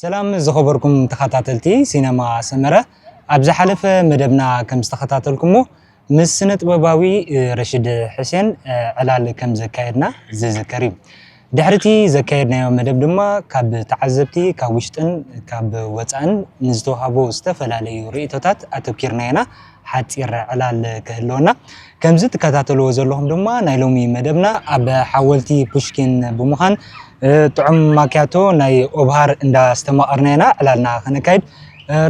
ሰላም ዝኸበርኩም ተኸታተልቲ ሲነማ ሰመረ፣ ኣብ ዝሓለፈ መደብና ከም ዝተኸታተልኩሞ ምስ ስነ ጥበባዊ ረሽድ ሕሴን ዕላል ከም ዘካየድና ዝዝከር እዩ። ድሕሪቲ ዘካየድናዮ መደብ ድማ ካብ ተዓዘብቲ ካብ ውሽጥን ካብ ወፃእን ንዝተዋሃቡ ዝተፈላለዩ ርእይቶታት ኣተኪርና ኢና ሓፂር ዕላል ክህልወና። ከምዚ ትከታተልዎ ዘለኹም ድማ ናይ ሎሚ መደብና ኣብ ሓወልቲ ፑሽኪን ብምዃን ጥዑም ማኪያቶ ናይ ኦብሃር እንዳስተማቐርና ኢና ዕላልና ከነካይድ።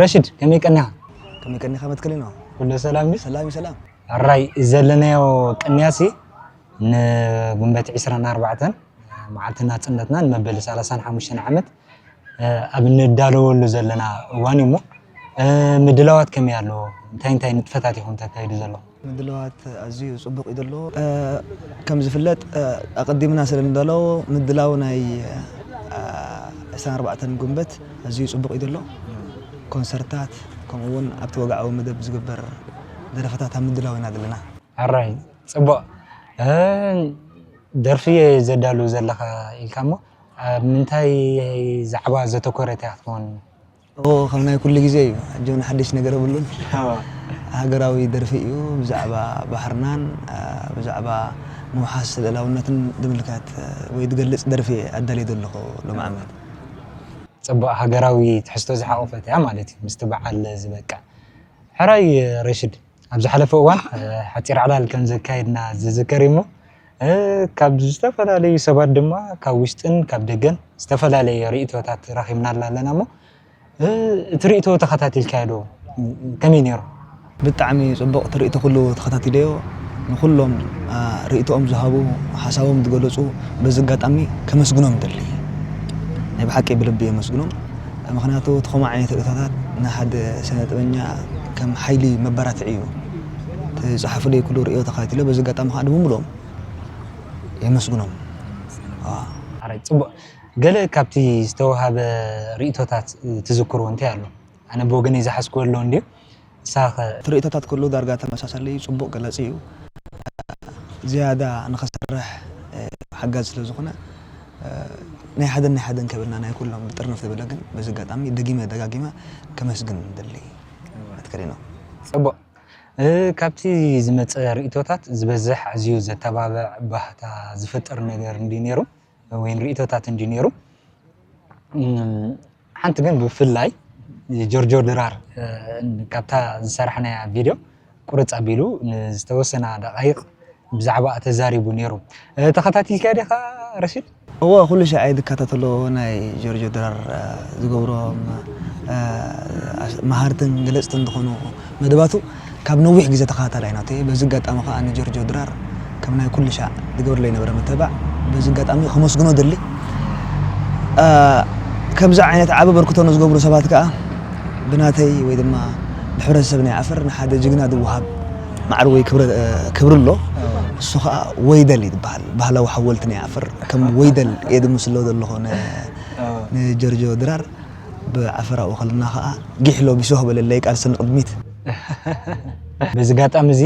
ረሽድ ከመይ ቀኒኻ? ከመይ ቀኒኻ መትከል ነው? ኩሉ ሰላም ድዩ? ሰላም ሰላም። ኣራይ ዘለናዮ ቅንያሲ ንጉንበት ዕስራን ኣርባዕተን መዓልቲ ናጽነትና ንመበል ሰላሳን ሓሙሽተን ዓመት ኣብ ንዳለወሉ ዘለና እዋን እዩ እሞ ምድላዋት ከመይ ኣሎ? እንታይ እንታይ ንጥፈታት ኢኹም ተካይዱ ዘለኹም? ምድላዋት ኣዝዩ ጽቡቕ እዩ ዘሎ። ከም ዝፍለጥ ኣቐዲምና ስለ ንዳለዎ ምድላው ናይ ዕስራን ኣርባዕተን ጉንበት ኣዝዩ ጽቡቕ እዩ ዘሎ። ኮንሰርታት ከምኡ እውን ኣብቲ ወግዓዊ መደብ ዝግበር ደረፈታት ኣብ ምድላው ኢና ዘለና። ኣራይ ጽቡቕ ደርፊ ዘዳሉ ዘለኻ ኢልካ እሞ ኣብ ምንታይ ዛዕባ ዘተኮረት እያ ክትኸውን? ኦ ከም ናይ ኩሉ ግዜ እዩ። ሕጂ እውን ሓድሽ ነገር የብሉን። ሃገራዊ ደርፊ እዩ። ብዛዕባ ባሕርናን ብዛዕባ ምውሓስ ልእላውነትን ዝምልከት ወይ ዝገልጽ ደርፊ ኣዳልየ ዘለኹ ሎም ዓመት። ጽቡቕ ሃገራዊ ትሕዝቶ ዝሓቆፈት እያ ማለት እዩ ምስቲ በዓል ዝበቅዕ። ሕራይ ረሽድ ኣብ ዝሓለፈ እዋን ሓፂር ዕላል ከም ዘካየድና ዝዝከር እዩ እሞ ካብ ዝተፈላለዩ ሰባት ድማ ካብ ውሽጥን ካብ ደገን ዝተፈላለየ ርእቶታት ረኺብናላ ኣለና እሞ እቲ ርእቶ ተኸታቲልካዮ ዶ ከመይ ነይሩ? ብጣዕሚ ፅቡቕ ትርኢት ኩሉ ተኸታቲለዮ ንኩሎም ርእቶኦም ዝሃቡ ሓሳቦም ዝገለፁ በዚ ኣጋጣሚ ከመስግኖም ደሊ ናይ ብሓቂ ብልቢ የመስግኖም ምክንያቱ እቲ ከምኡ ዓይነት ርእቶታት ንሓደ ስነ ጥበኛ ከም ሓይሊ መበራትዒ እዩ ትፅሓፉለይ ኩሉ ርእዮ ተኸታቲለ በዚ ኣጋጣሚ ከዓ ንምምሎም የመስግኖም ኣራይ ፅቡቕ ገለ ካብቲ ዝተዋሃበ ርእቶታት ትዝክርዎ እንታይ ኣሎ ኣነ ብወገነይ ዝሓዝክዎ ኣሎ እንድዩ ንስኻ ኸ ትርእቶታት ኩሉ ዳርጋ ተመሳሳሊ እዩ፣ ጽቡቕ ገላጺ እዩ። ዝያዳ ንኽሰርሕ ሓጋዚ ስለ ዝኾነ ናይ ሓደን ናይ ሓደን ከብልና ናይ ኩሎም ብጥርንፍ ዝበለ ግን በዚ ኣጋጣሚ ደጊመ ደጋጊመ ከመስግን ንደሊ። ኣትከሪኖ። ጽቡቕ። ካብቲ ዝመጸ ርእቶታት ዝበዝሕ ኣዝዩ ዘተባብዕ ባህታ ዝፈጥር ነገር እንድዩ ነይሩ ወይ ርእቶታት እንድዩ ነይሩ። ሓንቲ ግን ብፍላይ ጆርጆ ድራር ካብታ ዝሰራሕናያ ቪድዮ ቁርፅ ኣቢሉ ንዝተወሰና ደቃይቕ ብዛዕባ ተዛሪቡ ነይሩ። ተኸታቲልካ ዲኻ ረሽድ? እወ ኩሉ ሻዕ እየ ዝከታተሎ ናይ ጆርጆ ድራር ዝገብሮም መሃርትን ገለፅትን ዝኾኑ መደባቱ ካብ ነዊሕ ግዜ ተኸታታላይ ኢና። በዚ ኣጋጣሚ ከዓ ንጆርጆ ድራር ከም ናይ ኩሉ ሻዕ ዝገብርለይ ነበረ ምትብባዕ በዚ ኣጋጣሚ ከመስግኖ ደሊ። ከምዚ ዓይነት ዓቢ ኣበርክቶ ንዝገብሩ ሰባት ከዓ ብናተይ ወይ ድማ ብሕብረተሰብ ናይ ዓፈር ንሓደ ጅግና ዝወሃብ ማዕሪ ወይ ክብሪ ኣሎ። እሱ ከዓ ወይደል እዩ ዝበሃል። ባህላዊ ሓወልቲ ናይ ዓፈር ከም ወይደል እየ ዝምስሎ ዘለኹ ንጆርጆ ድራር። ብዓፈራኡ ከለና ኸኣ ጊሕ ሎቢሶ በለለይ ቃልሲ ንቕድሚት። በዚ ኣጋጣሚ እዚ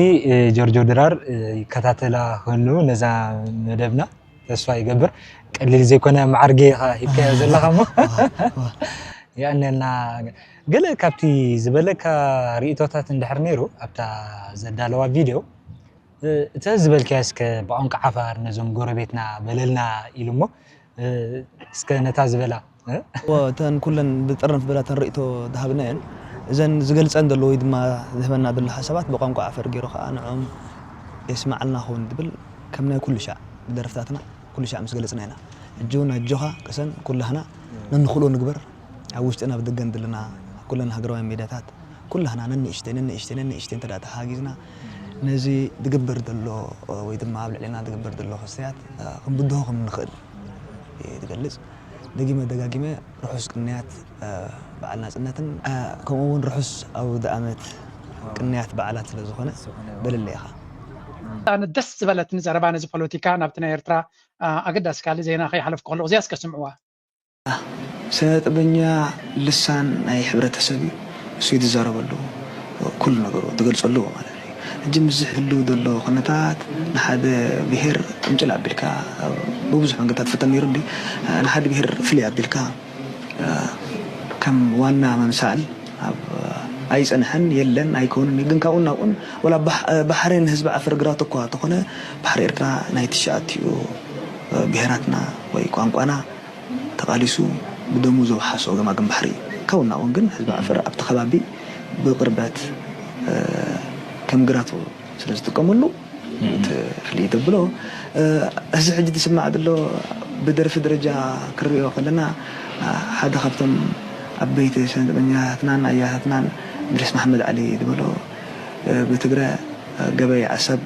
ጆርጆ ድራር ይከታተላ ክህሉ ነዛ መደብና ተስፋ ይገብር። ቀሊል ዘይኮነ መዓርጌ ኢኻ ሂብካዮ ዘለኻ እሞ የቐንየልና። ገለ ካብቲ ዝበለካ ርእቶታት እንድሕር ነይሩ ኣብታ ዘዳለዋ ቪድዮ እተ ዝበልካዮ እስከ ብቋንቋ ዓፋር ነዞም ጎረቤትና በለልና ኢሉ እሞ እስከ ነታ ዝበላ እተን ኩለን ብጥርንፍ ዝበላ ተን ርእቶ ዝሃብና እየን እዘን ዝገልፀን ዘሎ ወይ ድማ ዝህበና ዘሎ ሓሳባት ብቋንቋ ዓፈር ገይሩ ከዓ ንዕኦም የስማዓልና ኸውን ዝብል ከም ናይ ኩሉ ሻዕ ብደርፍታትና ኩሉ ሻዕ ምስ ገለፅና ኢና ሕጂ እውን ኣጆኻ ቅሰን ኩላህና ነንኽእሎ ንግበር ኣብ ውሽጥን ኣብ ደገን ዘለና ኩለን ሃገራውያን ሜድያታት ኩላህና ነንእሽተይ ነንእሽተይ ነንእሽተይ እንተ ተሓጊዝና ነዚ ዝግበር ዘሎ ወይ ድማ ኣብ ልዕሌና ዝግበር ዘሎ ክስተያት ክንብድሆ ከም ንኽእል ዝገልጽ ደጊመ ደጋጊመ ርሑስ ቅንያት በዓል ናጽነትን ከምኡ እውን ርሑስ ኣውደ ኣመት ቅንያት በዓላት ስለ ዝኾነ በልለ ኢኻ። ኣነ ደስ ዝበለትኒ ዘረባ ነዚ ፖለቲካ ናብቲ ናይ ኤርትራ ኣገዳሲ ካልእ ዜና ከይሓለፍኩ ከለኹ እዚኣ እስከ ስምዕዋ። ስነ ጥበበኛ ልሳን ናይ ሕብረተሰብ እዩ። እሱ እዩ ዝዛረበሉ፣ ኩሉ ነገሩ ዝገልጸሉ ማለት እዩ። ሕጂ ምስዚ ህልው ዘሎ ኩነታት ንሓደ ብሄር ቅምጭል ኣቢልካ፣ ብብዙሕ መንገድታት ትፍተን ነይሩ እንዲ፣ ንሓደ ብሄር ፍልይ ኣቢልካ፣ ከም ዋና መምሳል ኣብ ኣይጸንሐን፣ የለን፣ ኣይኮንን እዩ። ግን ካብኡ ናብኡን ወላ ባሕ-፣ ባሕሪ ንህዝቢ ዓፈር ግራት እኳ ተኾነ፣ ባሕሪ ኤርትራ ናይ ትሽዓቲኡ ብሄራትና ወይ ቋንቋና ተቓሊሱ ብደሙ ዘውሓሶ ገማግም ባሕሪ እዩ። ካብኡ ናብኡን ግን ህዝቢ ዓፈር ኣብቲ ከባቢ ብቕርበት ከም ግራቱ ስለ ዝጥቀመሉ እቲ ፍልይ ዘብሎ፣ እዚ ሕጂ ዝስማዕ ዘሎ ብደርፊ ደረጃ ክንሪኦ ከለና፣ ሓደ ካብቶም ዓበይቲ ስነ ጥበበኛታትናን ኣያታትናን እድሪስ መሓመድ ዓሊ ዝበሎ፣ ብትግረ ገበይ ዓሰብ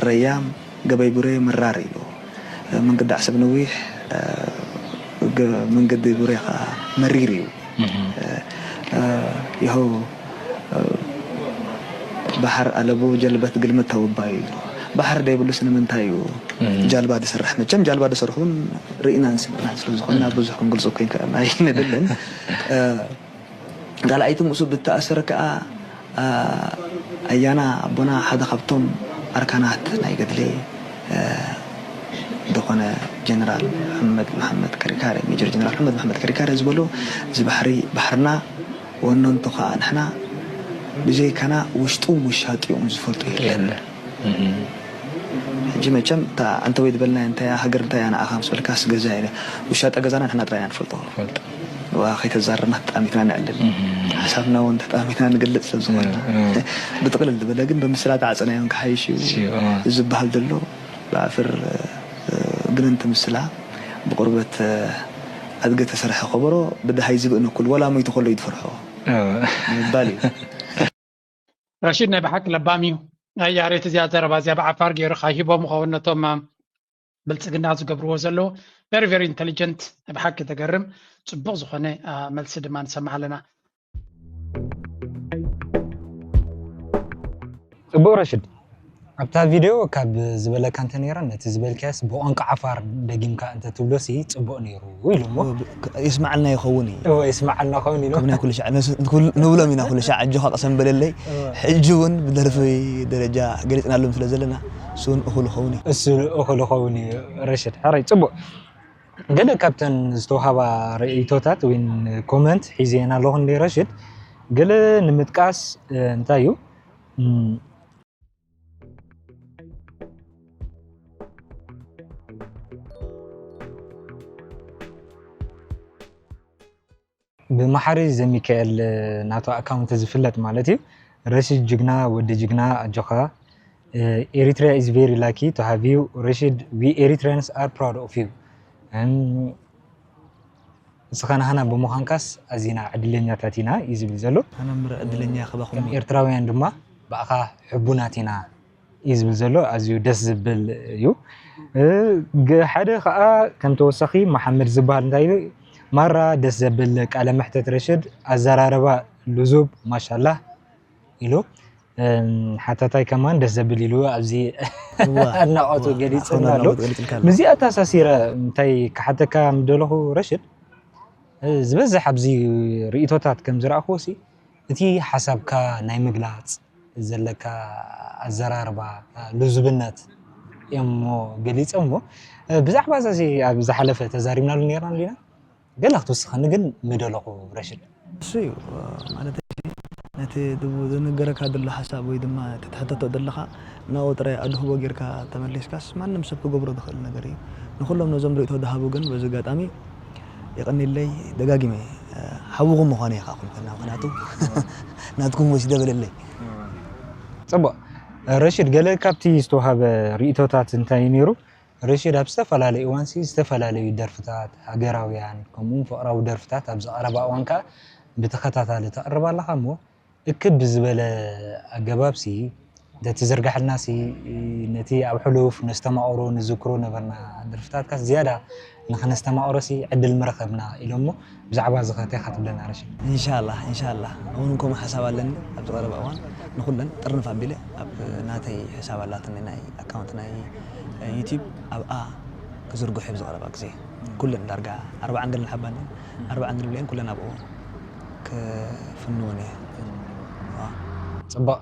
ረያም፣ ገበይ ቡሬ መራር ኢሉ፣ መንገዲ ዓሰብ ነዊሕ፣ ገ-፣ መንገዲ ቡሬ ኸዓ መሪር እዩ። እህ። ይኸው ባሕር ኣለቡ ጀልበት ግልምት ተውባዩ ኢሉ። ባሕር ደይብሉስ ንምንታይ እዩ እህ። ጃልባ ዝሰርሕ? መቸም ጃልባ ዝሰርሑ እውን ርኢናን ስምዕናን ስለ ዝኾንና ብዙሕ ክንገልጾ እኮ ኣይንክእልን። ካልኣይቲ ምስኡ ብተኣሰረ ከኣ፣ ኣያና ኣቦና ሓደ ካብቶም ኣርካናት ናይ ገድሊ ዝኾነ ጀነራል መሐመድ መሐመድ ከሪካረ፣ ሜጀር ጀነራል መሐመድ መሐመድ ከሪካረ ዝበሎ፣ እዚ ባሕሪ ባሕርና፣ ወነንቱ ከኣ ንሕና፣ ብዘይካና ውሽጡ ውሻጢኦም ዝፈልጡ የለን። የለን። እህ። ሕጂ መቸም እታ ኣንተ ወይ ዝበልናዮ እንታይ እያ፣ ሃገር እንታይ እያ፣ ንዓኻ ምስ በልካስ ገዛ ኢለ። ውሻጠ ገዛና ንሕና ጥራይ ኢና ንፈልጦ። ፈልጦ። ዋ፣ ከይተዛረብና ተጠኣሚትና ነዕልል። እህ። ሓሳብና እውን ተጠኣሚትና ንገልጽ ስለ ዝኾንና። እህ፣ እህ። ብጥቕልል ዝበለ ግን ብምስላ ተዓጸናዮ ክሓይሽ እዩ። እሺ፣ እህ። ዝበሃል ዘሎ ብዓፍር፣ እ፣ ግንንቲ ምስላ ብቁርበት፣ እ፣ ኣድገ ተሰርሐ ከበሮ ብደሃይ ዝብእን እኩል ወላ ሞይቱ ከሎ እዩ ዝፈርሖ እህ። ምባል እዩ። ረሺድ ናይ ብሓቂ ለባም እዩ። ኣያ ሬት እዚኣ ዘረባ እዚኣ ብዓፋር ገይሩ ሂቦም ኸውን ነቶም፣ አ፣ ብልጽግና ዝገብርዎ ዘለዉ። Very, very intelligent፣ ናይ ብሓቂ ተገርም። ጽቡቕ ዝኾነ፣ አ፣ መልሲ ድማ ንሰምዕ ኣለና። ጽቡቕ ረሽድ። ኣብታ ቪድዮ ካብ ዝበለካ እንተ ነይራ፣ ነቲ ዝበልካያስ ብቋንቋ ዓፋር ደጊምካ እንተ ትብሎሲ ጽቡቕ ነይሩ ኢሉ እሞ። እወ፣ ብ-፣ ክ-፣ ይስማዓልና ይኸውን እዩ። እወ፣ ይስማዓልና ይኸውን ኢሉ። ከም ናይ ኩሉ ሻዕ፣ ነስ-፣ ንኩል-፣ ንብሎም ኢና ኩሉ ሻዕ፣ "ኣጆኻ ቅሰን በለለይ." እወ። ሕጂ እውን ብደርፊ ደረጃ ገሊጽናሎም ስለ ዘለና፣ እሱ እውን እኹል ይኸውን እዩ። እሱ እኹል ይኸውን እዩ፣ ረሽድ። ሕራይ፣ ጽቡቕ። ገለ ካብተን ዝተዋህባ ርእይቶታት ወይ ኮመንት ሒዘየን ኣለኹ እንደ ረሽድ። ገለ ንምጥቃስ፣ እ፣ እንታይ እዩ? እም፣ ብመሓሪ ዘሚካኤል ናቱ ኣካውንት ዝፍለጥ ማለት እዩ። ረሺድ ጅግና፣ ወዲ ጅግና፣ ኣጆኻ። Eritrea is very lucky to have you፣ ረሺድ። We Eritreans are proud of you። እም፣ እስኻ ናህና ብምዃንካስ ኣዚና ዕድለኛታት ኢና እዩ ዝብል ዘሎ። ኣነ እምበር ዕድለኛ ከማኹም። ከም ኤርትራውያን ድማ ብኣኻ ሕቡናት ኢና እዩ ዝብል ዘሎ። ኣዝዩ ደስ ዝብል እዩ። እ፣ ገ-፣ ሓደ ኸኣ ከም ተወሳኺ መሓመድ ዝበሃል እንታይ ኢሉ? ማራ ደስ ዘብል ቃለ መሕተት ረሽድ፣ ኣዘራርባ ልዙብ ማሻላህ ኢሉ። እም፣ ሓታታይ ከማን ደስ ዘብል ኢሉ ኣብዚ እዋ፣ ኣድናቖቱ እዋ፣ ገሊጹልና ሓውና ኣሎ። ኣድናቖት ገሊጽልካ ኣሎ። ምስዚ ኣተኣሳሲረ እንታይ ክሓተካ ምደለኹ ረሽድ፣ እ፣ ዝበዝሕ ኣብዚ ርእይቶታት ከም ዝረኣኽዎ ሲ፣ እቲ ሓሳብካ ናይ ምግላጽ ዘለካ ኣዘራርባ፣ ልዙብነት እዮም እሞ ገሊጾም እሞ፣ እ፣ ብዛዕባ እዛ ሲ ኣብ ዝሓለፈ ተዛሪብናሉ ነይርና ኣሊና። ገለ ክትውስኸኒ ግን ምደለኹ ረሽድ። እሱ እዩ፣ ማለት ነቲ ዝብ-፣ ዝንገረካ ዘሎ ሓሳብ ወይ ድማ እቲ ትሕተቶ ዘለኻ ናብኡ ጥራይ ኣድህቦ ጌርካ ተመሊስካስ ማንም ሰብ ክገብሮ ዝኽእል ነገር እዩ። ንኹሎም ነዞም ርእይቶ ዝሃቡ ግን በዚ ኣጋጣሚ የቐንየለይ ደጋጊመ፣ እ፣ ሓውኹም ምዃነይ ኢኻ ኩልኩልና፣ ምኽንያቱ ናትኩም ወሲደ በለለይ። ጽቡቕ። ረሺድ፣ ገለ ካብቲ ዝተዋህበ ርእይቶታት እንታይ እዩ ነይሩ? ረሺድ ኣብ ዝተፈላለዩ እዋንሲ ዝተፈላለዩ ደርፍታት፣ ሃገራውያን ከምኡውን ፍቕራዊ ደርፍታት ኣብዚ ቀረባ እዋን ከኣ ብተኸታታሊ ተቕርብ ኣለኻ እሞ፣ እክብ ብዝበለ ኣገባብሲ፣ እንተትዝርጋሕልናሲ፣ ነቲ ኣብ ሕሉፍ ነስተማቕሮ፣ ንዝክሮ ነበርና ደርፍታትካስ ዝያዳ ንኽነስተማቕሮሲ ዕድል ምረኸብና ኢሎሞ፣ ብዛዕባ እዚ ኸ እንታይ ኢኻ ትብለና ረሺድ? ኢንሻላህ፣ ኢንሻላህ። እውን ከምኡ ሓሳብ ኣለኒ። ኣብዚ ቀረባ እዋን ንኹለን ጥርንፍ ኣቢለ ኣብ ናተይ ሕሳብ ኣላትኒ፣ ናይ ኣካውንት ናይ ዩቲዩብ፣ ኣብኣ ክዝርግሑ ኣብዚ ቀረባ ግዜ። ኩለን ዳርጋ ኣርባዓን ገለን ሓባን፣ ኣርባዓን ገለን ብለን ኩለን ኣብኡ ክፍንውን እየ። ዋ። ጽቡቕ።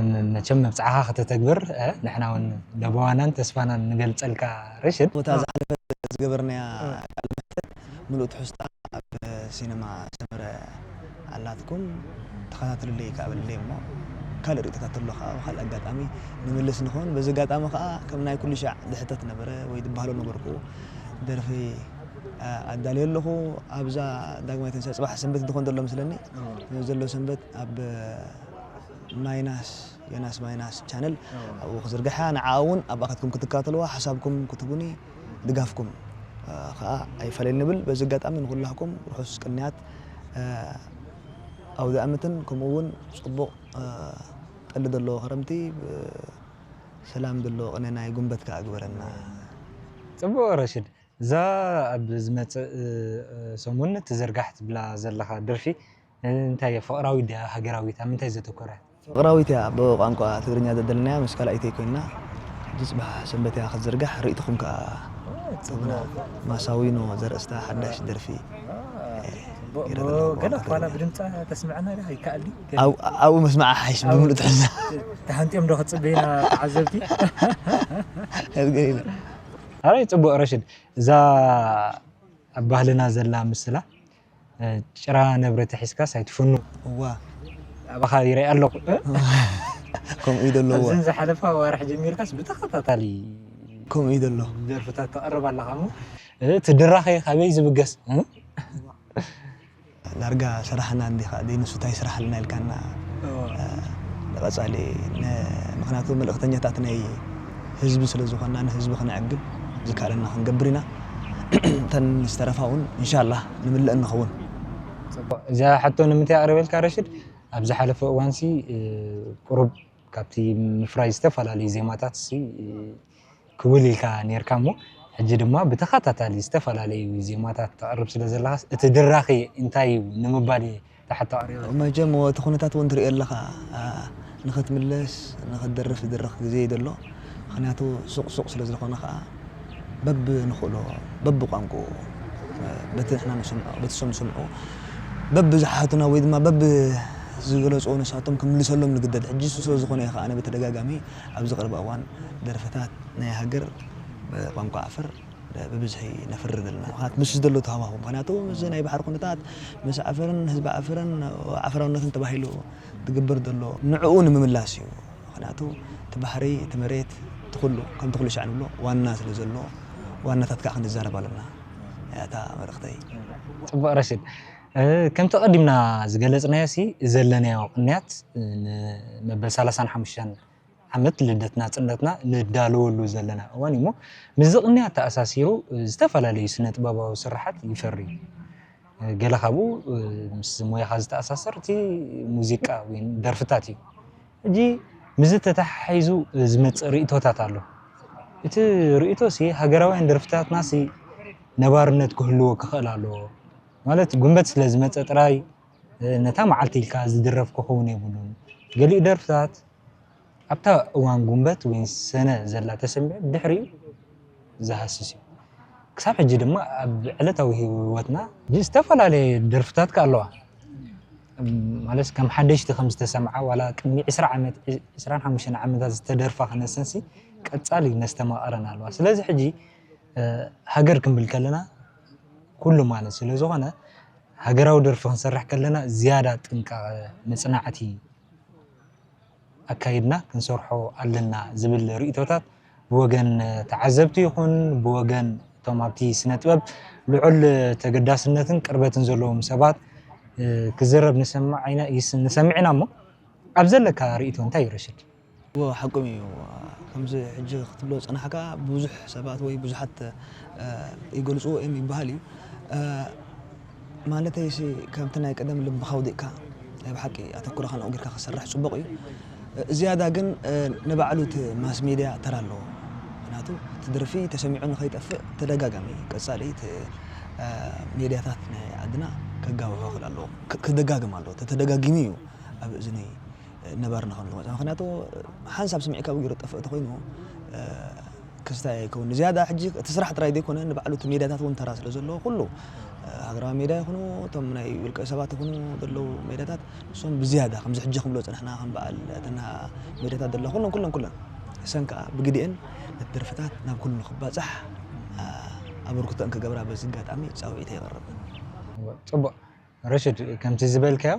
መ-፣ መቸም መብጽዓኻ ከተተግብር፣ እ፣ ንሕና እውን ለበዋናን ተስፋናን ንገልጸልካ ረሽድ። ቦታ ዝሓለፈ ዝገበርናያ እ። ቃል መሕተት ምሉእ ትሕዝታ ኣብ ሲነማ ሰመረ ኣላትኩም ተኸታተሉለይ ከኣ በልለይ እሞ፣ ካልእ ርእይቶታት ኣሎ ከኣ ኣብ ካልእ ኣጋጣሚ ንምልስ ንኸውን። በዚ ኣጋጣሚ ከኣ ከም ናይ ኩሉ ሻዕ ዝሕተት ነበረ ወይ ዝበሃሎ ነበርኩ ደርፊ፣ ኣ-፣ ኣዳልየ ኣለኹ። ኣብዛ ዳግማይ ትንሳኤ ጽባሕ ሰንበት እንተኾን ዘሎ መስለኒ። እዎ። ዘሎ ሰንበት ኣብ ማይናስ፣ ዮናስ ማይናስ ቻነል እዎ። ኣብኡ ክዝርግሓ፣ ንዓ እውን ኣብኣ ከትኩም ክትከታተልዋ፣ ሓሳብኩም ክትቡኒ፣ ድጋፍኩም፣ ኣ፣ ከኣ ኣይፈለየኒ ንብል። በዚ ኣጋጣሚ ንኹላህኩም ርሑስ ቅንያት፣ ኣ፣ ኣውደ ኣመትን ከምኡ እውን ጽቡቕ፣ እ፣ ጠሊ ዘለዎ ክረምቲ፣ ብ-፣ ሰላም ዘለዎ ቅነ ናይ ጉንበት ከኣ ግበረና። ጽቡቕ ረሽድ። እዛ ኣብ ዝመጽእ፣ እ፣ ሰሙን ትዝርጋሕ ትብላ ዘለኻ ደርፊ፣ እ፣ እንታይ እያ? ፍቕራዊት ድያ? ሃገራዊት? ኣብ ምንታይ ዘተኮረ? ፍቕራዊት እያ። ብቋንቋ ትግርኛ ዘደለናያ ምስ ካልኣይተይ ኮይና፣ ሕጂ ጽባሕ ሰንበት እያ ክትዝርጋሕ። ርእይትኹም ከኣ ኦ፣ ትህቡና። ጽቡቕ። ማሳዊኖ ዘርእስታ ሓዳሽ ደርፊ። ጽቡቕ። ገለ እኳ ዋላ ብድምጻ ተስምዐና ዲኻ? ይከኣል ድዩ? ኣብኡ መስማዓ ሓይሽ ብምሉእ ትሕዝና። ተሃንጥዮም ዶ ክጽበዩና ተዓዘብቲ? ኣረይ ጽቡቕ ረሽድ። እዛ ኣብ ባህልና ዘላ ምስላ፣ እ፣ ጭራ ነብሪ ተሒዝካስ ኣይትፍኑ። እዋ። ኣባኻ ይረኣ ኣለኹ። እ? ከምኡ እዩ ዘሎ፣ እዋ። ኣብዘን ዝሓለፋ ኣዋርሕ ጀሚርካስ ብተኸታታሊ ከምኡ እዩ ዘሎ። ደርፍታት ተቕርብ ኣለኻ እሞ፣ እ፣ እቲ ድራኸ ካበይ ዝብገስ? እ? ዳርጋ ስራሕና እንዲኻ ደይ ንሱ እንታይ ይስራሕልና ኢልካና፣ እዎ። እ፣ ንቐጻሊ ን-፣ ምኽንያቱ መልእኽተኛታት ናይ ህዝቢ ስለ ዝኾንና ንህዝቢ ክነዕግብ ዝከኣለና ክንገብር ኢና። እተን ዝተረፋ እውን ኢንሻላህ ንምልአን ንኸውን። ጽቡቕ። እዛ ሕቶ ንምንታይ ኣቕሪበልካ ረሽድ? ኣብ ዝሓለፈ እዋንሲ፣ እ፣ ቁሩብ ካብቲ ምፍራይ ዝተፈላለዩ ዜማታት ሲ፣ እ፣ ክውል ኢልካ ኔርካ እሞ፣ ሕጂ ድማ ብተኸታታሊ ዝተፈላለዩ ዜማታት ተቕርብ ስለ ዘለኻስ፣ እቲ ድራኺ እንታይ እዩ ንምባል እየ እታ ሕቶ ኣቕሪበ። መቸም እቲ ኩነታት እውን ትርእዮ ኣለኻ፣ ኣ፣ ንኽትምለስ፣ ንኽትደርፍ ዝድረኽ ግዜ እዩ ዘሎ። ምኽንያቱ ሱቕ ሱቕ ስለ ዝኾነ ኸኣ፣ በብንኽእሎ፣ በብቋንቋኡ፣ በቲ ንሕና ንሰምዖ፣ በቲ እሶም ዝሰምዑ፣ በብዝሓቱና ወይ ድማ በብዝገለጽዎ ንሳቶም ክምልሰሎም ንግደድ። ሕጂ እሱ ስለ ዝኾነ እየ ኸኣ ኣነ ብተደጋጋሚ ኣብዚ ቀረባ እዋን ደርፍታት ናይ ሃገር ብቋንቋ ዓፈር ብብዝሒ ነፍሪ ዘለና። ምኽንያቱ ምስዚ ዘሎ ተሃዋህቦ፣ ምኽንያቱ ምስዚ ናይ ባሕሪ ኩነታት፣ ምስ ዓፈርን ህዝቢ ዓፈርን ዓፈራውነትን ተባሂሉ ዝግበር ዘሎ ንዕኡ ንምምላስ እዩ። ምኽንያቱ እቲ ባሕሪ፣ እቲ መሬት፣ እቲ ኩሉ፣ ከምቲ ኩሉ ሻዕ ንብሎ፣ ዋና ስለ ዘሎ፣ ዋናታት ከኣ ክንዛረብ ኣለና። እያ እታ መልእኽተይ። ጽቡቕ ረሽድ። እ፣ ከምቲ ቀዲምና ዝገለጽናዮ ሲ፣ ዘለናዮ ቅንያት፣ እ፣ ንመበል ሰላሳን ሓሙሽተን ዓመት ልደት ናጽነትና ንዳለወሉ ዘለና እዋን እዩ እሞ፣ ምስዚ ቅንያት ተኣሳሲሩ፣ እ፣ ዝተፈላለዩ ስነ ጥበባዊ ስራሓት ይፈሪ እዩ። ገለ ካብኡ፣ እ፣ ምስ ሞያኻ ዝተኣሳሰር እቲ ሙዚቃ ወይ ደርፍታት እዩ። ሕጂ ምስዚ ተተሓሒዙ ዝመጽእ ርእይቶታት ኣሎ። እቲ ርእይቶሲ ሃገራውያን ደርፍታትናሲ ነባርነት ክህልዎ ክኽእል ኣለዎ። ማለት ጉንበት ስለ ዝመጸ ጥራይ፣ እ፣ ነታ መዓልቲ ኢልካ ዝድረፍ ክኸውን የብሉን። ገሊኡ ደርፍታት ኣብታ እዋን ጉንበት ወይ ሰነ ዘላ ተሰሚዑ ድሕሪኡ ዝሃስስ እዩ። ክሳብ ሕጂ ድማ ኣብ ዕለታዊ ህይወትና ዝተፈላለየ ደርፍታት ከ ኣለዋ። እም፣ ማለት ከም ሓደሽቲ ከም ዝተሰምዓ ዋላ ቅድሚ ዕስራ ዓመት፣ ዒ-፣ ዕስራን ሓሙሽተን ዓመታት ዝተደርፋ ክነሰንሲ ቀጻሊ ነስተማቐረን ኣለዋ። ስለዚ ሕጂ፣ እ፣ ሃገር ክንብል ከለና ኩሉ ማለት ስለ ዝኾነ ሃገራዊ ደርፊ ክንሰርሕ ከለና ዝያዳ ጥንቃቐ፣ መጽናዕቲ ኣካይድና ክንሰርሖ ኣለና ዝብል ርእይቶታት ብወገን ተዓዘብቲ ይኹን ብወገን እቶም ኣብቲ ስነ ጥበብ ልዑል ተገዳስነትን ቅርበትን ዘለዎም ሰባት፣ እ፣ ክዝረብ ንሰምዕ ኢና፣ ይስ-፣ ንሰምዕ ኢና እሞ ኣብ ዘለካ ርእይቶ እንታይ እዩ ረሽድ? እዎ፣ ሓቆም እዩ። ከምዚ ሕጂ ክትብሎ ዝጸናሕካ ብዙሕ ሰባት ወይ ብዙሓት፣ እ፣ ይገልጽዎ እዮም ይበሃል እዩ። እ፣ ማለተይሲ ከምቲ ናይ ቀደም ልብኻ ኣውዲቕካ ናይ ብሓቂ ኣተኩሮኻ ንዕኡ ጌርካ ክትሰርሕ ጽቡቕ እዩ። እ፣ ዝያዳ ግን፣ እ፣ ንባዕሉ እቲ ማስ ሜድያ ተራ ኣለዎ። ምኽንያቱ እቲ ደርፊ ተሰሚዑ ንኸይጠፍእ ተደጋጋሚ ቀጻሊ እቲ፣ እ፣ ሜድያታት ናይ ዓድና ከጋውሖ ክእል ኣለዎ። ክ-፣ ክደጋግም ኣለዎ። ተተደጋጊሙ እዩ ኣብ እዝኒ ነባርና ከም ዝመጽእ። ምኽንያቱ ሓንሳብ ስምዒካ ብጊሮ ጠፍእ ተኾይኑ፣ እ፣ ክስታይ ኣይከውን። ዝያዳ ሕጂ እቲ ስራሕ ጥራይ ዘይኮነ ንባዕሉ እቲ ሜድያታት እውን ተራ ስለ ዘለዎ ኩሉ፣ እ፣ ሃገራዊ ሜድያ ይኹኑ እቶም ናይ ውልቀ ሰባት ይኹኑ ዘለዉ ሜድያታት ንሶም ብዝያዳ ከምዚ ሕጂ ክብሎ ጽንሕና ከም በዓል እተን ሜድያታት ዘለዋ ኩለን ኩለን ኩለን እሰን ከኣ ብግዲኤን ነቲ ደርፍታት ናብ ኩሉ ንክባጻሕ፣ እ፣ ኣበርክቶአን ክገብራ በዚ ኣጋጣሚ ጻውዒተይ የቕርብ። ጽቡቕ። ረሽድ፣ ከምቲ ዝበልካዮ፣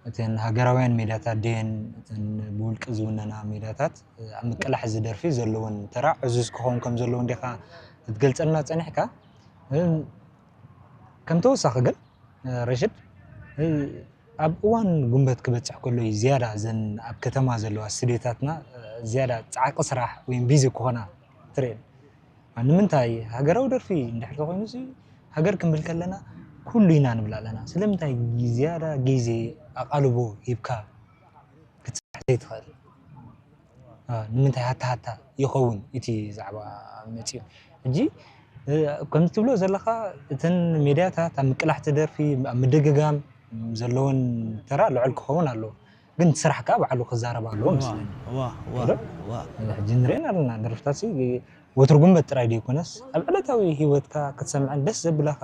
እተን ሃገራውያን ሜዳታት ድየን፣ እተን ብውልቂ ዝውነና ሜዳታት፣ ኣብ ምቅላሕ እዚ ደርፊ ዘለወን ተራ ዕዙዝ ክኸውን ከም ዘለዎ እንዲኻ ክትገልጸልና ጸኒሕካ። እም፣ ከም ተወሳኺ ግን፣ ረሽድ፣ ኣብ እዋን ጉንበት ክበጽሕ ከሎ እዩ ዝያዳ እዘን ኣብ ከተማ ዘለዋ ስቱዲዮታትና ዝያዳ ጻዕቂ ስራሕ ወይ ቢዚ ክኾና ትርእየን። ንምንታይ ሃገራዊ ደርፊ እንድሕር ተኾይኑ ሲ፣ ሃገር ክንብል ከለና ኩሉ ኢና ንብል ኣለና። ስለምንታይ ዝያዳ ግዜ ኣቓልቦ ሂብካ ክትሰርሕ ዘይትኽእል? አ፣ ንምንታይ ሃታ ሃታ ይኸውን እቲ ዛዕባ መጺኡ? ሕጂ፣ እ፣ ከምዚ ትብሎ ዘለኻ እተን ሜድያታት ኣብ ምቅላሕቲ ደርፊ፣ ኣብ ምድግጋም ዘለወን ተራ ልዑል ክኸውን ኣለዎ። ግን እቲ ስራሕ ከኣ ባዕሉ ክዛረብ ኣለዎ እዋ፣ ምስለኒ። እዋ፣ እዋ፣ እዶ? እዋ። ሕጂ ንርእየን ኣለና፣ ደርፍታት ሲ ወትሩ ጉንበት ጥራይ ደይኮነስ፣ ኣብ ዕለታዊ ህይወትካ ክትሰምዐን ደስ ዘብለኻ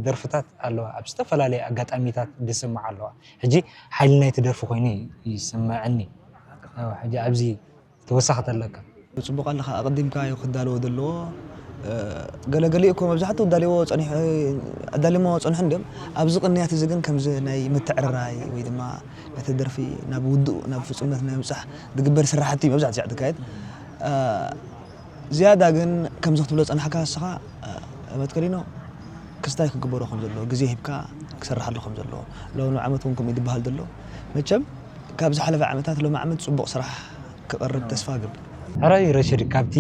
ደርፍታት ኣለዋ። ኣብ ዝተፈላለየ ኣጋጣሚታት ዝስምዓ ኣለዋ። ሕጂ ሓይሊ ናይቲ ደርፊ ኮይኑ ይስምዐኒ። እዎ፣ ሕጂ ኣብዚ ተወሳኺ ተለካ። ጽቡቕ ኣለኻ፣ ኣቐዲምካ እዩ ክዳለዎ ዘለዎ። እ፣ ገለ ገሊኡ እኮ መብዛሕትኡ ኣዳልዎ ጸኒሑ፣ ኣዳሊሞ ጸኒሑ እንድዮም። ኣብዚ ቅንያት እዚ ግን ከምዚ ናይ ምትዕርራይ ወይ ድማ ነቲ ደርፊ ናብ ውዱእ፣ ናብ ፍጹምነት ናይ ምብጻሕ ዝግበር ስራሕቲ እዩ መብዛሕትኡ ሻዕ ዝካየድ። እ፣ ዝያዳ ግን ከምዚ ክትብሎ ጸናሕካ ንስኻ፣ እ፣ መትከሊኖ ክስታይ ክግበሮ ከም ዘለዎ ግዜ ሂብካ ክስርሓሉ ከም ዘለዎ። ሎሚ ዓመት እውን ከምኡ እዩ ዝበሃል ዘሎ። መቸም ካብ ዝሓለፈ ዓመታት ሎሚ ዓመት ጽቡቕ ስራሕ ክቐርብ ተስፋ እገብር። ሕራይ ረሽድ፣ ካብቲ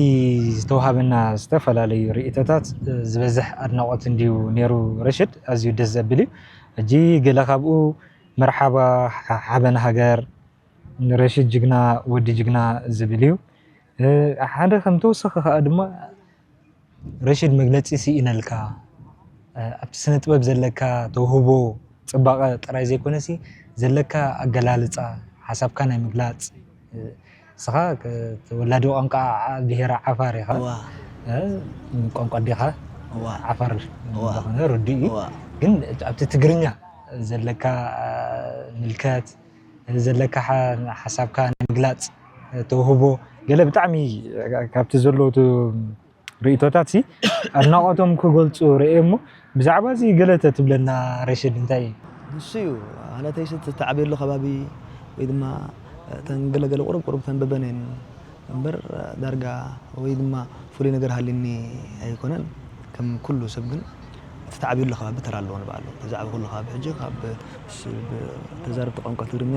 ዝተዋሃበና ዝተፈላለዩ ርእይቶታት ዝበዝሕ ኣድናቖት እንድዩ ነይሩ። ረሽድ፣ ኣዝዩ ደስ ዘብል እዩ። ሕጂ ገለ ካብኡ መርሓባ ሓ-፣ ሓበን ሃገር፣ ረሽድ ጅግና ወዲ ጅግና ዝብል እዩ። እ፣ ሓደ ከም ተወሳኺ ከኣ ድማ ረሽድ መግለጺ ስኢነልካ፣ እ፣ ኣብቲ ስነ ጥበብ ዘለካ ተውህቦ ጽባቐ ጥራይ ዘይኮነሲ ዘለካ ኣገላልጻ፣ ሓሳብካ ናይ ምግላጽ፣ እ፣ ንስኻ ክ-፣ ተወላዲ ቋንቋ ዓ-፣ ብሄረ ዓፋር ኢኻ። እዋ። እ፣ ቋንቋ ኣዴኻ እዋ። ዓፋር እዋ። ዝኾነ ርዱእ እዩ። እዋ። ግን ኣብቲ ትግርኛ ዘለካ፣ እ፣ ምልከት፣ ዘለካ ሓ-፣ ሓሳብካ ናይ ምግላጽ ተውህቦ ገለ ብጣዕሚ ካብቲ ዘለዉ ት-፣ ርእይቶታት ሲ ኣድናቖቶም ክገልጹ ርእየ እሞ ብዛዕባ እዚ ገለ ተትብለና ረሽድ እንታይ እዩ? ንሱ እዩ። ኣነተይ ስ-፣ ዝተዓብየሉ ከባቢ ወይ ድማ እተን ገለ ገለ ቁሩብ ቁሩብ ተንብበን እየን እምበር ዳርጋ ወይ ድማ ፍሉይ ነገር ሃልዩኒ ኣይኮነን። ከም ኩሉ ሰብ ግን እቲ ተዓብየሉ ከባቢ ተራ ኣለዎ ንበዓሉ። እቲ ዝዓበኹሉ ከባቢ ሕጂ ካብ ስ-፣ ብ-፣ ተዛረብቲ ቋንቋ ትግርኛ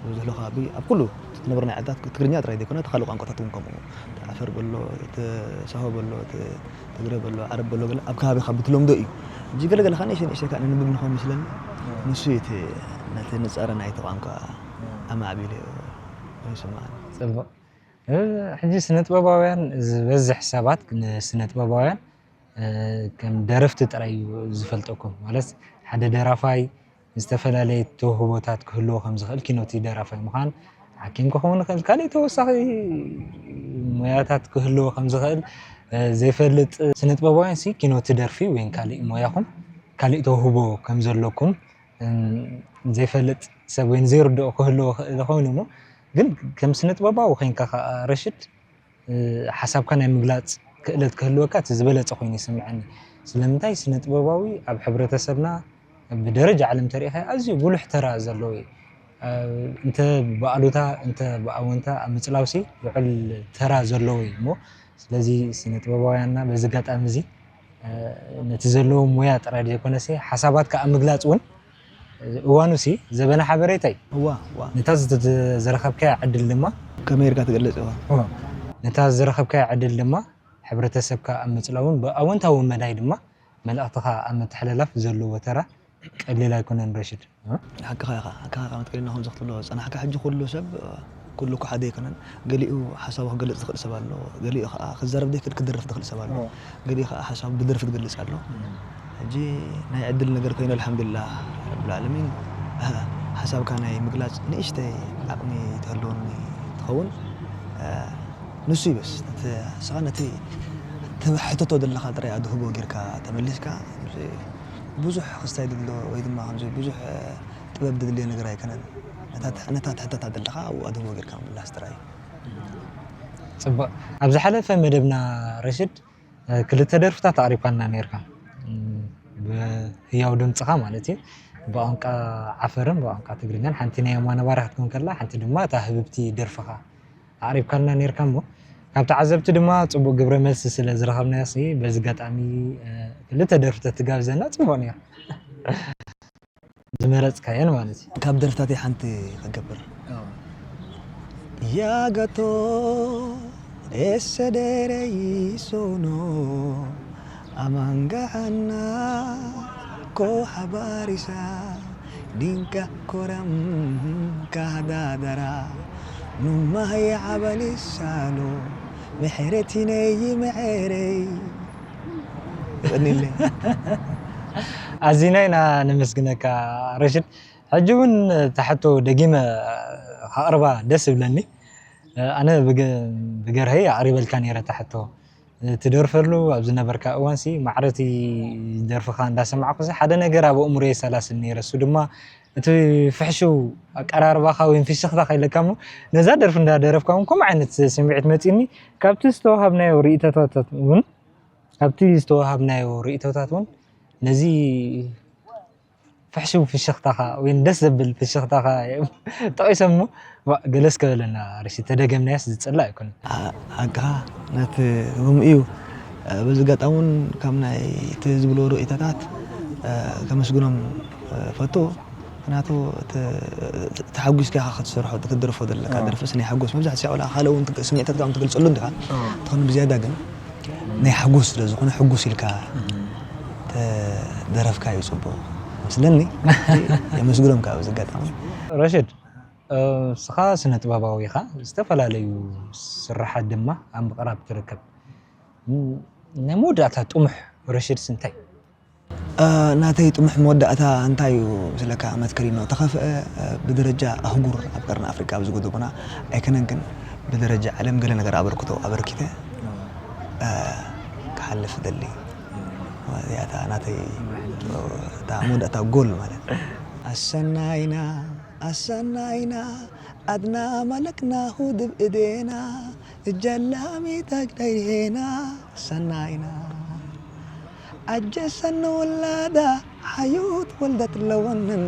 ዝበዝሕሉ ከባቢ ኣብ ኩሉ እቲ ትነብሮ ናይ ዓድታት ትግርኛ ጥራይ ዘይኮነ እቲ ካልእ ቋንቋታት እውን ከምኡ። እቲ ዓፈር በሎ፣ እቲ ሳሆ በሎ፣ እቲ ትግረ በሎ፣ ዓረብ በሎ ገለ ኣብ ከባቢኻ ብትለምዶ እዩ። ሕጂ ገለ ገለ ከኣ ንእሽተይ ንእሽተይ ከኣ ነንብብ ንኸውን መስለኒ። ንሱ እዩ እቲ ነቲ ንጻረ ናይቲ ቋንቋ ኣማዕቢሉ ይስምዓኒ። ጽቡቕ። እ፣ ሕጂ ስነ ጥበባውያን ዝበዝሕ ሰባት ንስነ ጥበባውያን፣ እ፣ ከም ደረፍቲ ጥራይ እዩ ዝፈልጠኩም። ማለት ሓደ ደራፋይ ዝተፈላለየ ተውህቦታት ክህልዎ ከም ዝኽእል፣ ኪኖቲ ደራፋይ ምዃን፣ ሓኪም ክኸውን ይኽእል፣ ካልእ ተወሳኺ ሞያታት ክህልዎ ከም ዝኽእል፣ እ፣ ዘይፈልጥ ስነ ጥበባውያን ሲ ኪኖቲ ደርፊ ወይ ካልእ ሞያኹም ካልእ ተውህቦ ከም ዘለኩም፣ እ፣ ዘይፈልጥ ሰብ ወይ ዘይርድኦ ክህልዎ ይኽእል ኮይኑ እሞ፣ ግን ከም ስነ ጥበባዊ ኮይንካ ከኣ ረሽድ፣ እ፣ ሓሳብካ ናይ ምግላጽ ክእለት ክህልወካ እቲ ዝበለጸ ኮይኑ ይስምዓኒ። ስለምንታይ ስነ ጥበባዊ ኣብ ሕብረተሰብና ብደረጃ ዓለም ተሪኢኻ ኣዝዩ ጉሉሕ ተራ ዘለዎ እዩ። እ፣ እንተ ብኣሉታ እንተ ብኣወንታ ኣብ ምጽላውሲ ልዑል ተራ ዘለዎ እዩ እሞ፣ ስለዚ ስነ ጥበባውያንና በዚ ኣጋጣሚ እዚ፣ እ፣ ነቲ ዘለዎም ሞያ ጥራይ ዘይኮነሲ ሓሳባትካ ኣብ ምግላጽ እውን እዋኑሲ ዘበነ ሓበሬታ እዩ። እዋ፣ እዋ። ነታ ዝተ-፣ ዝረኸብካያ ዕድል ድማ ከመይ ጌርካ ትገልጽ እዋ? እዋ። ነታ ዝረኸብካያ ዕድል ድማ ሕብረተሰብካ ኣብ ምጽላውን ብኣወንታዊ መዳይ ድማ መልእኽትኻ ኣብ ምትሕልላፍ ዘለዎ ተራ ቀሊል ኣይኮነን ረሽድ። እ? ሓቅኻ ኢኻ፣ ሓቅኻ ኢኻ መትከልና ከምዚ ክትብሎ ዝጸናሕካ። ሕጂ ኩሉ ሰብ ኩሉ እኮ ሓደ ኣይኮነን። ገሊኡ ሓሳቡ ክገልጽ ዝኽእል ሰብ ኣሎ፣ ገሊኡ ከኣ ክዛረብ ዘይክእል ክደርፍ ዝኽእል ሰብ ኣሎ። እዎ። ገሊኡ ከኣ ሓሳቡ ብደርፊ ዝገልጽ ኣሎ። እም። ሕጂ ናይ ዕድል ነገር ኮይኑ ኣልሓምዱሊላህ ረብል ዓለሚን፣ ኣህ፣ ሓሳብካ ናይ ምግላጽ ንእሽተይ ዓቕሚ ትህልወኒ ትኸውን። እ፣ ንሱ እዩ በስ። ነቲ፣ ንስኻ ነቲ ትብ-፣ ሕተቶ ዘለኻ ጥራይ ኣድህቦ ጌርካ ተመሊስካ፣ ብዙሕ ክስታይ ድሎ ወይ ድማ ከምዚ ብዙሕ፣ እ፣ ጥበብ ድድልዮ ነገር ኣይኮነን። ነታ ትሕ-፣ ነታ ትሕተታ ዘለኻ ኣብኡ ኣድህቦ ጌርካ ምምላስ ጥራይ እዩ። ጽቡቕ። ኣብ ዝሓለፈ መደብና ረሽድ፣ እ፣ ክልተ ደርፍታት ኣቕሪብካልና ነይርካ። እም፣ ብ-፣ ህያው ድምፅኻ ማለት እዩ። ብቋንቋ ዓፈርን ብቋንቋ ትግርኛን ሓንቲ ናይ የማነ ባርያ ክትከውን ከላ፣ ሓንቲ ድማ እታ ህብብቲ ደርፍኻ ኣቕሪብካልና ነይርካ። እሞ ካብ ተዓዘብቲ ድማ ፅቡቕ ግብረ መልሲ ስለ ዝረኸብናዮ ሲ፣ በዚ ኣጋጣሚ ክልተ ደርፊ ተትጋብዘና ፅቡቕ ነይሩ። ዝመረፅካየን ማለት እዩ። ካብ ደርፍታተይ ሓንቲ ክገብር። ያጋቶ ደሰደረ ይሶኖ ኣማንጋዓና ኮ ሓባሪሳ ዲንካ ኮረም ካህዳደራ ኑማህየ ዓባሊ ሳሎ ምሕረቲነይ ምሕረይ። የቐንየለይ። ኣዚና ኢና ነመስግነካ ረሽድ። ሕጂ እውን እታ ሕቶ ደጊመ ከቕርባ ደስ ይብለኒ። ኣነ ብገ-፣ ብገርሀይ ኣቕሪበልካ ነይረ እታ ሕቶ። ትደርፈሉ ኣብ ዝነበርካ እዋንሲ ማዕረቲ ደርፍኻ እንዳሰማዕኩሲ ሓደ ነገር ኣብ ኣእምሮየ ይሰላስል ነይረ። እሱ ድማ እቲ ፍሕሽው ኣቀራርባኻ ወይ ፍሽኽታ ከይለካ እሞ ነዛ ደርፊ እንዳደረፍካ እውን ከምኡ ዓይነት ስምዒት መፂኒ። ካብቲ ዝተዋሃብናዮ ርእይቶታት እውን፣ ካብቲ ዝተዋሃብናዮ ርእይቶታት እውን ነዚ ፍሕሽው ፍሽኽታኻ ወይ ደስ ዘብል ፍሽኽታኻ ጠቒሶም እሞ፣ ዋ፣ ገለ እስከ በለና ርሺ፣ ተደገምናዮስ ዝጽላእ ኣይኮነን። ኣ-፣ ሓቅኻ፣ ነቲ ከምኡ እዩ። እ፣ በዚ ኣጋጣሚ እውን ካብ ናይ እቲ ዝብሎ ርእይቶታት፣ እ፣ ከመስግኖም፣ እ፣ ፈቱ። ምኽንያቱ እቲ፣ እቲ ተሓጒስካ ኢኻ ክትሰርሖ፣ እቲ ክትደርፎ ዘለካ ኣዎ። ደርፍስ ናይ ሓጎስ መብዛሕትኡ ዋላ ካልእ እውን ትግ-፣ ስምዒታትካ እውን ትገልጸሉ እንዲኻ። ኣዎ። እንተኾነ ብዝያዳ ግን ናይ ሓጎስ ስለ ዝኾነ ሕጉስ ኢልካ እም። ተደረፍካዮ ጽቡቕ መስለኒ። የመስግኖም ካብ ኣብዚ ኣጋጣሚ። ረሽድ፣ እ፣ ንስኻ ስነ ጥበባዊ ኢኻ፣ ዝተፈላለዩ ስርሓት ድማ ኣብ ምቕራብ ትርከብ። ም-፣ ናይ መወዳእታ ጥሙሕ ረሽድስ እንታይ? እ፣ ናተይ ጥሙሕ መወዳእታ እንታይ እዩ ስለካ መትከሪኖ ተኸፍአ፣ እ፣ ብደረጃ ኣህጉር ኣብ ቀርኒ ኣፍሪቃ ኣብዚ ጎደቦና ኣይከነን ግን ብደረጃ ዓለም ገለ ነገር ኣበርክቶ ኣበርኪተ፣ እ፣ ክሓልፍ ደሊ። እዚኣ እታ ናተይ፣ እታ መወዳእታ ጎል ማለት። ኣሰናይና፣ ኣሰናይና፣ ኣድና መለክና ሁድብ እዴና፣ እጀላሚ ተግዳይና፣ ኣሰናይና። ኣጀሰን ውላዳ ሓዩት ወልደት ለወንን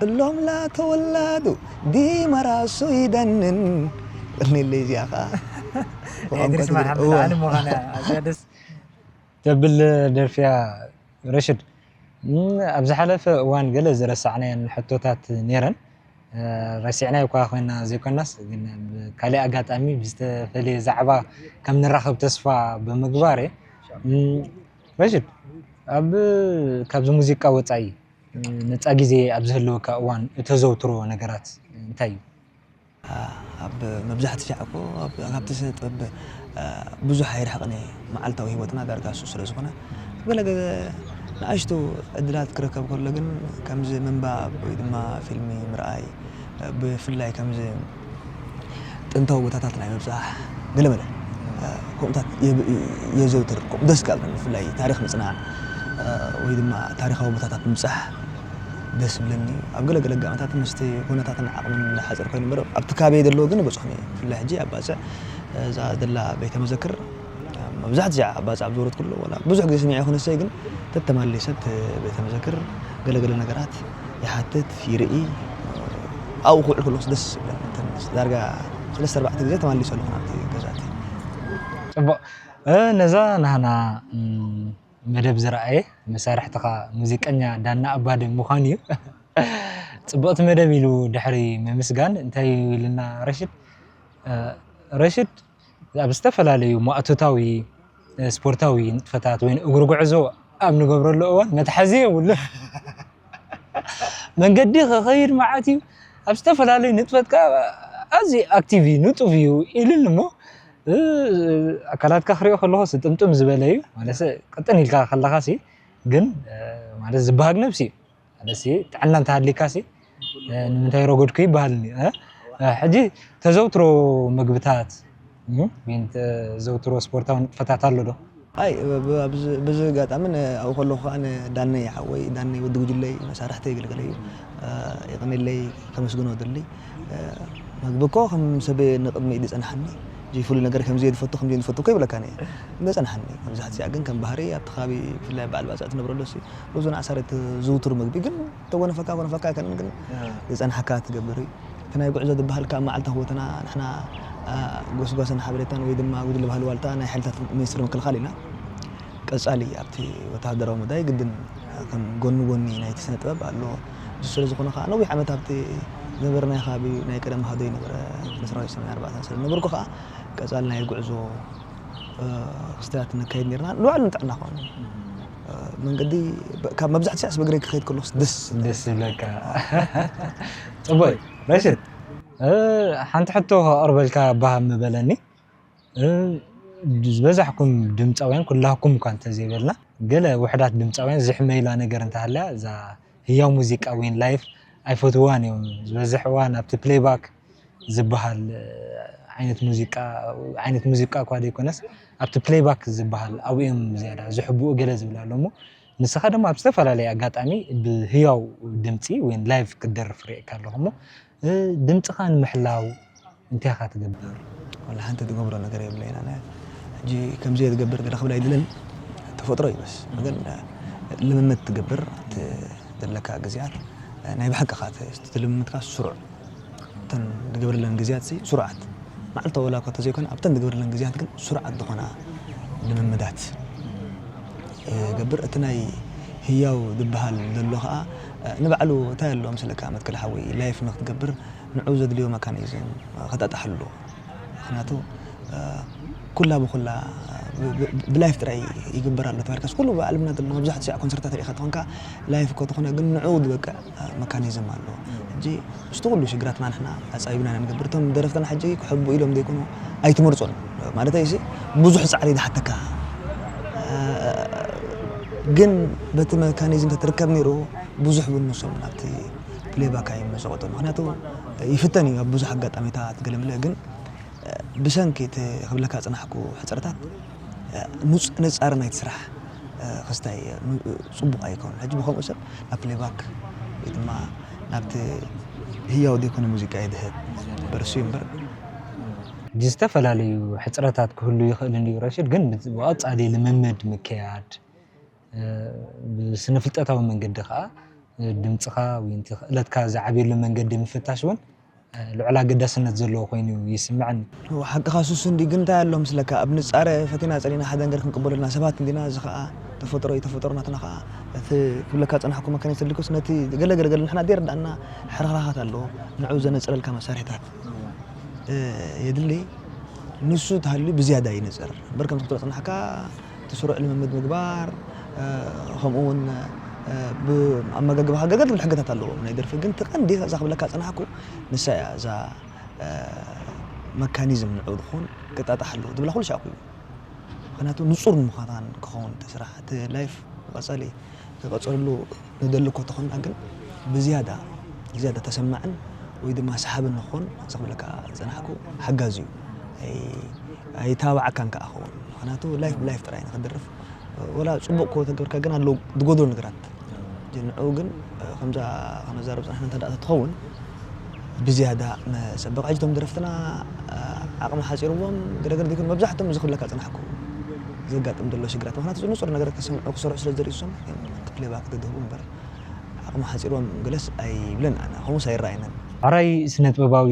እሎም ላተወላዱ ዲመራሱ ይደንን። ቅርኒለይ እዚኣ ኸዓ ብቋንቋ ኢድሪስ ትግርኛ። መሓመድ እዋ። ዓሊ ምዃና እያ። ኣዝያ ደስ ተብል ደርፊ እያ ረሽድ። እም፣ ኣብ ዝሓለፈ እዋን ገለ ዝረሳዕናየን ሕቶታት ነይረን። እ፣ ረሲዕናዮ እኳ ኮይና ዘይኮናስ፣ ግን ብካሊእ ኣጋጣሚ ብዝተፈለየ ዛዕባ ከም ንራኸብ ተስፋ ብምግባር እየ። እም፣ ረሽድ፣ ኣብ፣ ካብዚ ሙዚቃ ወጻኢ፣ እ፣ ነጻ ግዜ ኣብ ዝህልወካ እዋን እተዘውትሮ ነገራት እንታይ እዩ? ኣብ መብዛሕትኡ ሻዕ እኮ ኣብ፣ ካብቲ ስነ ጥበብ፣ እ፣ ብዙሕ ኣይርሕቕን እየ። መዓልታዊ ህይወትና ዳርጋ እሱ ስለ ዝኾነ፣ ገለ ገለ ንኣሽቱ ዕድላት ክረከብ ከሎ ግን ከምዚ ምንባብ ወይ ድማ ፊልሚ ምርኣይ፣ እ፣ ብፍላይ ከምዚ ጥንታዊ ቦታታት ናይ ምብጻሕ ገለ መለ፣ እ፣ ከምኡታት የብ-፣ የዘውትር። ከምኡ ደስ ካብ ብፍላይ ታሪኽ ምጽናዕ፣ እ፣ ወይ ድማ ታሪኻዊ ቦታታት ምብጻሕ ደስ ዝብለኒ። ኣብ ገለ ገለ ኣጋጣሚታት ምስቲ ኩነታትን ዓቕምን እንዳሓጸር ኮይኑ እምበር፣ ኣብቲ ከባቢየ ዘለዎ ግን እበጽሖም እየ። ብፍላይ ሕጂ ኣብ ባጽዕ፣ እዛ ዘላ ቤተ መዘክር፣ መብዛሕትኡ ኣብ ባጽዕ ኣብ ዝወረድኩሉ፣ ዋላ ብዙሕ ግዜ ሰሚዐ ይኹን እሰይ፣ ግን ተተማሊሰ እቲ ቤተ መዘክር ገለ ገለ ነገራት ይሓትት፣ ይርኢ። ኣብኡ ክውዕል ከለኹስ ደስ ዝብለኒ። እንተን ዳርጋ ሰለስተ ኣርባዕተ ግዜ ተማሊሰ ኣለኹ ናብቲ ገዛቲ። ጽቡቕ። እ፣ ነዛ ናህና፣ እም፣ መደብ ዝረኣየ መሳርሕትኻ ሙዚቀኛ ዳና ኣባድም ምዃኑ እዩ። ጽብቕቲ መደብ ኢሉ ድሕሪ ምምስጋን እንታይ ኢሉና ረሽድ? እ፣ ረሽድ ኣብ ዝተፈላለዩ ማእቶታዊ፣ እ፣ ስፖርታዊ ንጥፈታት ወይ እግሪ ጉዕዞ ኣብ ንገብረሉ እዋን መትሓዚ የብሉን። መንገዲ ክኸይድ መዓት እዩ። ኣብ ዝተፈላለዩ ንጥፈት ከኣ ኣዝዩ ኣክቲቭ እዩ፣ ንጡፍ እዩ ኢሉኒ እሞ፣ እ፣ ኣካላትካ ክሪኦ ከለኹ ስጥምጥም ዝበለ እዩ። ማለት ቅጥን ኢልካ ከለኻሲ ግን፣ እ፣ ማለት ዝበሃግ ነብሲ እዩ። ማለትሲ ጥዕና እንተሃልዩካሲ፣ እ፣ ንምንታይ ረጎድኩ ይበሃልኒ፣ እ? እ፣ ሕጂ ተዘውትሮ መግብታት፣ እ፣ ወይ ተዘውትሮ ስፖርታዊ ንጥፈታት ኣሎ ዶ? ኣይ፣ ብ-፣ ኣብዚ፣ በዚ ኣጋጣሚ ን-፣ ኣብኡ ከለኹ ከኣ ንዳነይ ሓወይ፣ ዳነይ ወዲ ጉጅለይ፣ መሳርሕተይ የገልግለይ እዩ። እ፣ የቐንየለይ፣ ከመስግኖ እደሊ። እ፣ መግቢ እኮ ከም ሰብ ንቕድሚት እዩ ዝጸንሓኒ። ሕጂ ፍሉይ ነገር ከምዚ እየ ዝፈቱ ከምዚ እየ ዝፈቱ እኮ ይብለካን እየ። ዝጸንሓኒ መብዛሕትኡ ግን ከም ባህሪ ኣብቲ ከባቢ ብፍላይ በዓል ባጽዕ ትነብረሉ ሲ ብዙ ንኣሳረት ዝውቱር ምግቢ ግን ተጎነፈካ ጎነፈካ ኣይከንን ግን ዝጸንሓካ ትገብር እዩ። እቲ ናይ ጉዕዞ ዝበሃል ካብ መዓልታዊ ህይወትና ንሕና ጎስጓስን ሓበሬታን ወይ ድማ ጉጅለ ባህሊ ዋልታ ናይ ሓይልታት ሚኒስትሪ ምክልኻል ኢና። ቀጻሊ ኣብቲ ወተሃደራዊ መዳይ ግድን ከም ጎኒ ጎኒ ናይቲ ስነ ጥበብ ኣሎ። እሱ ስለ ዝኾነ ከዓ ነዊሕ ዓመት ኣብቲ ዝነበረ ናይ ከባቢ ናይ ቀደም ሃዶ ይነበረ ስለ ሰራዊት ሰማንያ ኣርባዕተ ስለ ነበርኩ ከዓ ቀጻሊ ናይ ጉዕዞ ክስተያት ነካይድ ነርና ንባዕሉ ንጥዕና ኮነ መንገዲ ካብ መብዛሕትኡ ሳዕስ ብእግረይ ክኸይድ ከለኩስ ደስ ደስ ይብለካ። ጽቡቅ ረሽድ፣ ሓንቲ ሕቶ ከቕርበልካ ባህ ምበለኒ። ዝበዛሕኩም ድምፃውያን ኩላኩም እኳ እንተዘይበልና ገለ ውሕዳት ድምፃውያን ዝሕመይላ ነገር እንተሃለያ እዛ ህያው ሙዚቃ ወይን ላይፍ ኣይፈትዋን እዮም። ዝበዝሕ እዋን ኣብቲ ፕሌይባክ ዝበሃል ዓይነት ሙዚቃ ዓይነት ሙዚቃ እኳ ዘይኮነስ ኣብቲ ፕሌይባክ ዝበሃል ኣብኡ እዮም ዝያዳ ዝሕብኡ ገለ ዝብል ኣሎ እሞ ንስኻ ድማ ኣብ ዝተፈላለየ ኣጋጣሚ ብህያው ድምፂ ወይን ላይቭ ክትደርፍ ርእየካ ኣለኹ እሞ ድምፅኻ ንምሕላው እንታይ ኢኻ ትገብር? ወላ ሓንቲ ትገብሮ ነገር የብለይን ኣነ ሕጂ ከምዚ እየ ዝገብር ገለ ክብል ኣይድልን ተፈጥሮ እዩ በስ ግን ልምምድ ትገብር ዘለካ ግዜያት ናይ ብሓቂ ካ ትልምምድካ ስሩዕ እተን ዝገብርለን ግዜያት ስሩዓት መዓልታዊ ወላ እኳ ተዘይኮነ ኣብተን ዝገብርለን ግዜያት ግን ስሩዓት ዝኾና ልምምዳት ገብር እቲ ናይ ህያው ዝበሃል ዘሎ ከዓ ንባዕሉ እንታይ ኣሎ ምስለካ መትክል ሓወይ ላይፍ ንክትገብር ንዑ ዘድልዮ መካኒዝም ክጣጣሕ ኣሎ ምክንያቱ ኩላ ብኩላ ብላይፍ ጥራይ ይግበር ኣሎ ተባልካስ ኩሉ ብዓለምና ዘሎ መብዛሕትኡ ሻዕ ኮንሰርታት ሪኢኻ ተኾንካ ላይፍ እኮ ተኾነ ግን ንዑ ዝበቅዕ መካኒዝም ኣሎ ሕጂ ምስቲ ኩሉ ሽግራትና ንሕና ኣፃቢብና ኢና ንገብር እቶም ደረፍትና ሕጂ ክሕቡ ኢሎም ዘይኮኑ ኣይትመርፆን ማለት ኣይሲ ብዙሕ ፃዕሪ ዝሓተካ ግን በቲ መካኒዝም ተትርከብ ነይሩ ብዙሕ እውን ንሶም ናብቲ ፕሌባክ ኣይመሰቆጦ ምክንያቱ ይፍተን እዩ ኣብ ብዙሕ ኣጋጣሚታት ገለምለ ግን ብሰንኪ እቲ ክብለካ ፅናሕኩ ሕፅረታት ንፃር ናይቲ ስራሕ ክስታይ ፅቡቅ ኣይከውን ሕጂ ብከምኡ ሰብ ናብ ፕሌባክ ወይ ድማ ናብቲ ህያው ዘይኮነ ሙዚቃ ይድህብ በርሱ እምበር ዝተፈላለዩ ሕፅረታት ክህሉ ይኽእል እንድዩ ረሽድ ግን ብቐፃሊ ልምምድ ምክያድ ብስነ ፍልጠታዊ መንገዲ ከዓ ድምፅኻ ወይ ክእለትካ ዝዓብየሉ መንገዲ ምፍታሽ እውን ልዑል ኣገዳስነት ዘለዎ ኮይኑ ይስምዐኒ። ሓቅኻ ሱሱ እንዲ ግን እንታይ ኣሎ ምስለካ ኣብ ንፃረ ፈቲና ፀሊና ሓደ ነገር ክንቅበለልና ሰባት እንዲና እዚ ከዓ ተፈጥሮ እዩ ተፈጥሮ ናትና ከዓ እቲ ክብለካ ፀናሕኩ መካኒክ ተልኩስ ነቲ ገለገለገለ ንሕና ደርዳእና ሕርኽራኻት ኣለዎ ንዑ ዘነፅረልካ መሳርሒታት የድሊ ንሱ ተሃልዩ ብዝያዳ ይነፅር እምበር ከም ዝክትሎ ፅናሕካ እቲ ስሩዕ ልምምድ ምግባር ከምኡ እውን ኣመጋግባኻ ገገል ዝብል ሕግታት ኣለዎም ናይ ደርፊ ግን ትቐንዲ እዛ ክብለካ ፀናሕኩ ንሳ እያ እዛ መካኒዝም ንዑ ዝኸውን ቅጣጣሕ ኣለዎ ዝብላ ኩሉ ሻኩ እዩ ምክንያቱ ንፁር ንምዃን ክኸውን እቲ ስራሕ እቲ ላይፍ ቀፀሊ ክቐፀልሉ ንደሊ እኮ ተኾንና ግን ብዝያዳ ዝያዳ ተሰማዕን ወይ ድማ ሰሓብን ንኾን ዘኽብለካ ዝፀናሕኩ ሓጋዚ እዩ ኣይተባብዓካን ከዓ ኸውን ምክንያቱ ላይፍ ብላይፍ ጥራይ ንክድርፍ ወላ ፅቡቅ እኮ ተገብርካ ግን ኣለዉ ዝጎድሎ ነገራት ንዕኡ ግን ከምዛ ከመዛረብ ፅናሕና እንተ ተትኸውን ብዝያዳ መፀበቕ ሕጂ ቶም ደረፍትና ዓቕሚ ሓፂርዎም ገደገደ ዘይኮኑ መብዛሕቶም እዚ ክብለካ ፅናሕኩ ዘጋጥም ዘሎ ሽግራት ምክንያቱ ንፁር ነገራት ክስምዑ ክሰርሑ ስለ ዝደልዩ ሶም ፕሌባክ ተድህቡ እምበር ዓቕሚ ሓፂርዎም ገለስ ኣይብለን ኣነ ከምኡስ ኣይረኣየንን ሕራይ ስነጥበባዊ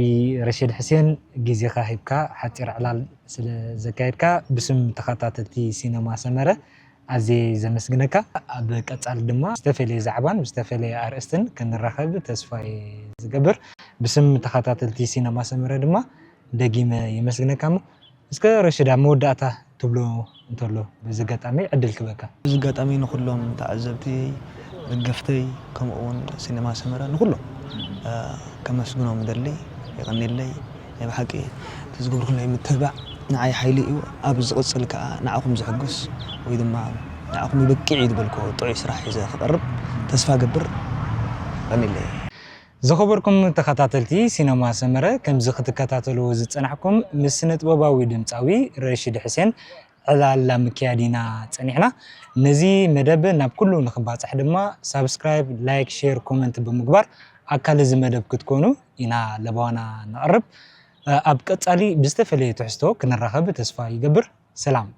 ረሽድ ሕሴን ግዜኻ ሂብካ ሓፂር ዕላል ስለ ዘካየድካ ብስም ተኸታተልቲ ሲነማ ሰመረ ኣዝየ ዘመስግነካ። ኣብ ቀጻሊ ድማ ዝተፈለየ ዛዕባን ዝተፈለየ ኣርእስትን ክንራኸብ ተስፋ እየ ዝገብር። ብስም ተኸታተልቲ ሲነማ ሰመረ ድማ ደጊመ የመስግነካ። እሞ እስከ ረሽድ ኣብ መወዳእታ ትብሎ እንተሎ በዚ ኣጋጣሚ ዕድል ክበካ። በዚ ኣጋጣሚ ንኹሎም ተዓዘብቲ፣ ደገፍተይ ከምኡ እውን ሲነማ ሰመረ ንኹሎም ከመስግኖም እደሊ። የቐንየለይ። ናይ ብሓቂ እቲ ዝገብርኩምለይ ምትህባዕ ንዓይ ሓይሊ እዩ። ኣብ ዝቕጽል ከኣ ንዓኹም ዘሐጉስ ወይ ድማ ንዓኹም ይበቅዕ እዩ ዝበልክዎ ጥዑይ ስራሕ ሒዘ ክቐርብ ተስፋ እገብር። የቐንየለይ። ዝኸበርኩም ተኸታተልቲ ሲነማ ሰመረ፣ ከምዚ ክትከታተልዎ ዝጸናሕኩም ምስ ስነ-ጥበባዊ ድምጻዊ ረሺድ ሕሴን ዕላል ምክያድ ኢና ጸኒሕና። ነዚ መደብ ናብ ኩሉ ንኽባጻሕ ድማ ሳብስክራይብ፣ ላይክ፣ ሼር፣ ኮመንት ብምግባር ኣካል እዚ መደብ ክትኮኑ ኢና ለባዋና ነቕርብ። ኣብ ቀጻሊ ብዝተፈለየ ትሕዝቶ ክንራኸብ ተስፋ ይገብር። ሰላም።